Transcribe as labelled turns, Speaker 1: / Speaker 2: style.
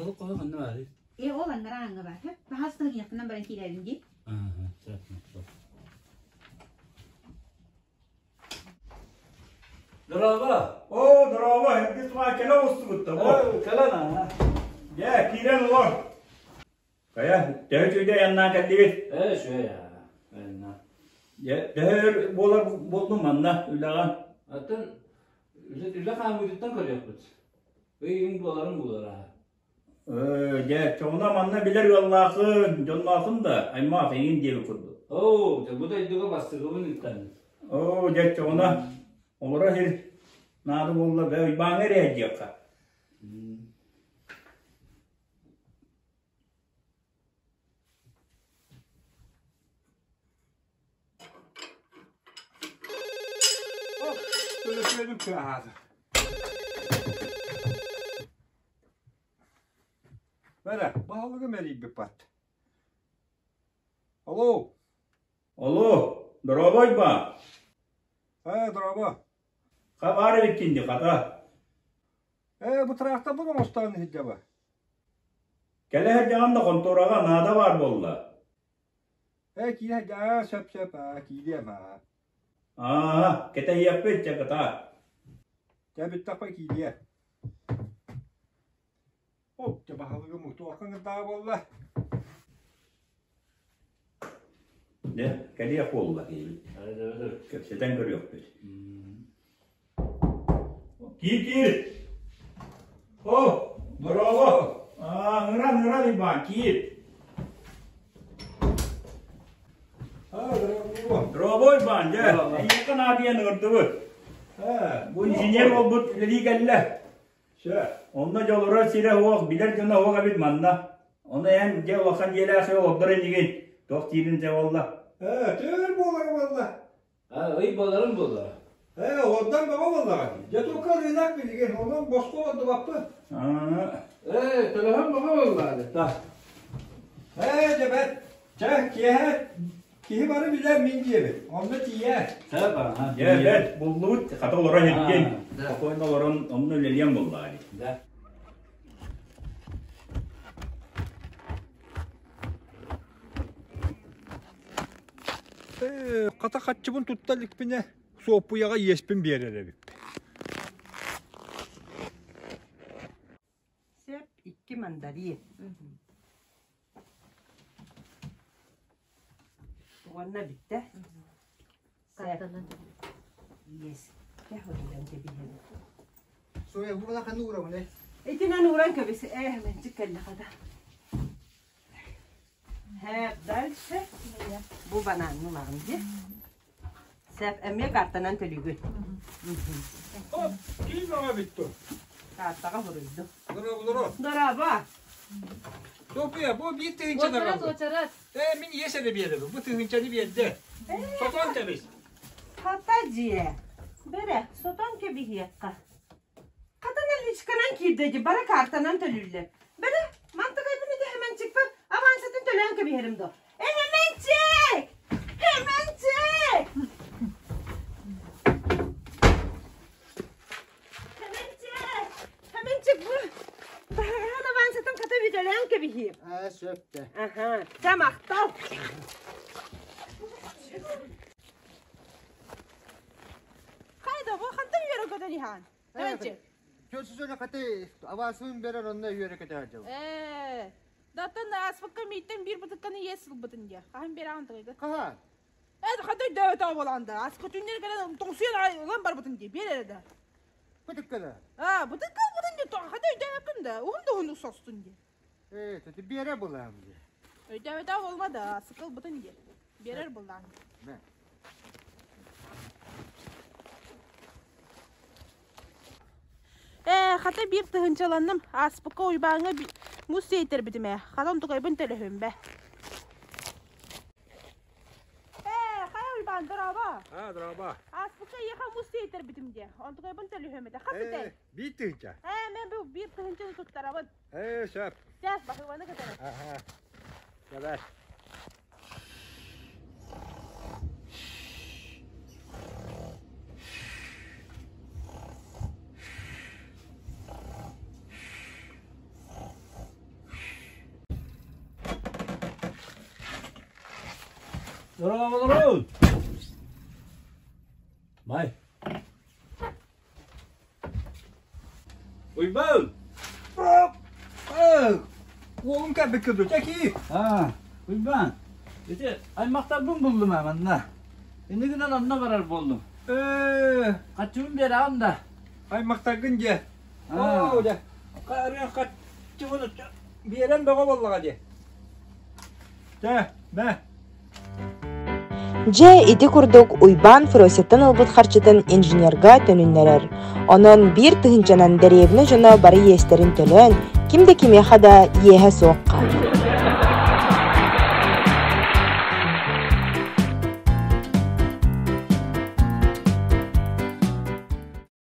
Speaker 1: Баһылык хоһо ханна баарый?
Speaker 2: Э, ол аннараа ааҥҥа баар. Хөп, баһаалыста гынньахтанан баран киирээбин дии.
Speaker 1: Ааһа, сөп, сөп. Дорообо!
Speaker 3: Оо, дорообо, эргис ма кэлэ оҕустубут да бу.
Speaker 1: Кэлэн аа.
Speaker 3: Дьэ, киирэн олор. Хайа, төһө үчүгэй айаннаан кэллигит?
Speaker 1: Ээ, үчүгэй аа. Айаннаан.
Speaker 3: Дьэ, төһө өр буолар буоллум манна үлэҕэ?
Speaker 1: Оттон үлэ, үлэ хаамыытыттан көрүөхпүт. Ый-ыҥ буоларын буолар аа.
Speaker 3: Ээ, дьэ, чоҕуна манна билэр ыаллаахын, дьонноохун да, аймаах эйигин диэбит курдук.
Speaker 1: Оо, дьэ, бу дойдуга бастакыбын ыыттан.
Speaker 3: Оо, дьэ, чоҕуна олоро сир наада буолла, бэ, Уйбааҥҥа эрэ диэххэ.
Speaker 4: Төлөпүөнүм тыаһаата. Бэрэ, баһылыгым эрийбит бат. Алло.
Speaker 3: Алло, дорообо Уйбаан.
Speaker 4: Ээ, дорообо.
Speaker 3: Ха баар эбиккин дии, хата.
Speaker 4: Ээ, бу тыраахтарбын оҥостоон иһирдьэбэ.
Speaker 3: Кэлэ сылдьаҕын да хонтуораҕа наада баар буолла.
Speaker 4: Ээ, киирэ сылдьа, сөп-сөп, аа, киириэм, аа.
Speaker 3: Аа, кэтэһиэхпит, чэ кытаа.
Speaker 4: Чэ, бүттэхпэ киириэ. Оп, дьэ баһылыгым туохха ыҥырдаҕа буолла?
Speaker 3: Дьэ, кэлиэх буолла киһибит. Кэпсэтэн көрүөхпүт. Киир-киир! О, дорообо! Аа, ыҥыран, ыҥыран Иван, киир! Дорообо, Иван, дьэ, эйиэхэ наадыйан ыҥырдыбыт. Бу инженер буолбут үлэлии кэллэ. Онно дьэ олорор сирэ суох, билэр дьоно суох эбит манна. Ону эн дьэ улахан дьиэлээх олордор инигин. Туох диирин дьэ буолла?
Speaker 4: Ээ, түөр буолара буолла.
Speaker 1: А, ый буоларын буолла.
Speaker 4: Ээ, олордон бөҕө буоллаҕа дии. Дьэ тука ырыынак билигин, онон босхо олордубаппын.
Speaker 1: Ээ, төлөһөн бөҕө буолла да.
Speaker 4: Ээ, дьэ бэрт. Чэ, киэһэ Киһи бары билэр мин диэбит. Онно тиийээр.
Speaker 3: Дьэ, бэрт буллубут, хата олорон иһиттин. Спокойно олорон онно үлэлиэн буллаҕа дии.
Speaker 1: Да.
Speaker 4: Хата хаччыбын тутта иликпинэ Суоппуйаҕа иэспин биэрэр эбиппин.
Speaker 5: Сөп, икки мандарин. Уонна бүттэ.
Speaker 2: Картанан
Speaker 5: Иэскэ ууран кэбиһэбит.
Speaker 4: Соя, бу ханна уурабын э?
Speaker 5: Итинэн ууран кэбис. Ээ, мэнчик кэллэ хата. Хэп, дальше. Бу бананы ылаҕын дии. Сөп, эмиэ картанан төлүүгүн.
Speaker 4: Хоп, киин бөҕө бүттү.
Speaker 5: Картаҕа суруйдум.
Speaker 4: Дорооболоро.
Speaker 5: Дорообо.
Speaker 4: София, бу биир тыһыынчаны
Speaker 2: Уочарат,
Speaker 4: аҕаллым.
Speaker 2: уочарат.
Speaker 4: Ээ, мин иэс эрэ биэрэбин. Бу тыһыынчаны биэрдэ. Сотон кэбис.
Speaker 5: Хата дьиэ. Бэрэ, сотон кэбиһиэххэ. Хата наличканан киирдэ дии, бары картанан төлүүллэр. Бэрэ, мантыкайбын ити Хэмэнчикпэр авансатын төлөөн кэбиһэрим дуо? Э, Хэмэнчик! Хэмэнчик! Хэмэнчик! Хэмэнчик бу баһаҕаһын авансатын хата бүтөлөөн кэбиһиим.
Speaker 6: Аа, сөп да.
Speaker 5: Аха, чэ махтал. Хайда, бу хантан үөрэ көтөн иһаан? Хэмэнчик.
Speaker 6: Чөсүсөнө хаты авансыбын берер онно үөрэ көтөһөр дьабы.
Speaker 7: Ээ, даттан ааспыкка мииттэн биир бытыкканы иэс ылбытын диэ. Хаһан биэрэҕин тыгыйга?
Speaker 6: Хаһан?
Speaker 7: Ээ, хата өйдөөбөтөҕө буолаҕын да. Аска түүннэр кэлэн тоҥсуйан аҕай ылан барбытын дии. Биэр эрэ да.
Speaker 6: Бытыкканы?
Speaker 7: Аа, бытыкка ылбытын дии. Хата өйдөөбөккүн да. Уһун да уһун состун дии.
Speaker 6: Ээ, тати биэрэ булаам дии.
Speaker 7: Өйдөөбөтөҕө буолма да, сыкка ылбытын дии. Биэрэр буллаан.
Speaker 6: Мэ.
Speaker 7: Ээ, хата биир тыһыынчаланным. Ааспыкка Уйбааҥҥа муус сиэйтэрбитим ээ. Хата онтукайбын төлөһүм бэ. Ээ, хайа Уйбаан, дорообо.
Speaker 4: Аа, дорообо.
Speaker 7: Ааспыкка эйиэхэ муус сиэйтэрбитим диэ. Онтукайбын төлөһүөм этэ. Хас этэй?
Speaker 4: Биир тыһыынча.
Speaker 7: Ээ, мен бу биир тыһыынчаны туттарабын.
Speaker 4: Ээ, сөп.
Speaker 7: Чэ, баһыыбаны кытары.
Speaker 4: Аха. Давай.
Speaker 1: Дорооболорун! Бай. Уйбаан!
Speaker 4: Уолум кэлбиккэ дуу, чэкии!
Speaker 1: Аа, Уйбаан, ити аймахтарбын буллум ээ манна. Иннигинэн онно барар буоллум.
Speaker 4: Ээ,
Speaker 1: Хаччыбын биэрэҕин да?
Speaker 4: аймахтаргын дьиэ. Оо, дьэ, харыан хаччыбын биэрэн бөҕө буоллаҕа дии. Чэ, мэ.
Speaker 8: Дьэ, ити курдук Уйбаан Фросяттан ылбыт харчытын инженергэ төнүннэрэр. Онон биир тыһыынчанан дэриэбинэ дьоно бары иэстэрин төлөөн, ким да кимиэхэ да иэһэ суох хаалар.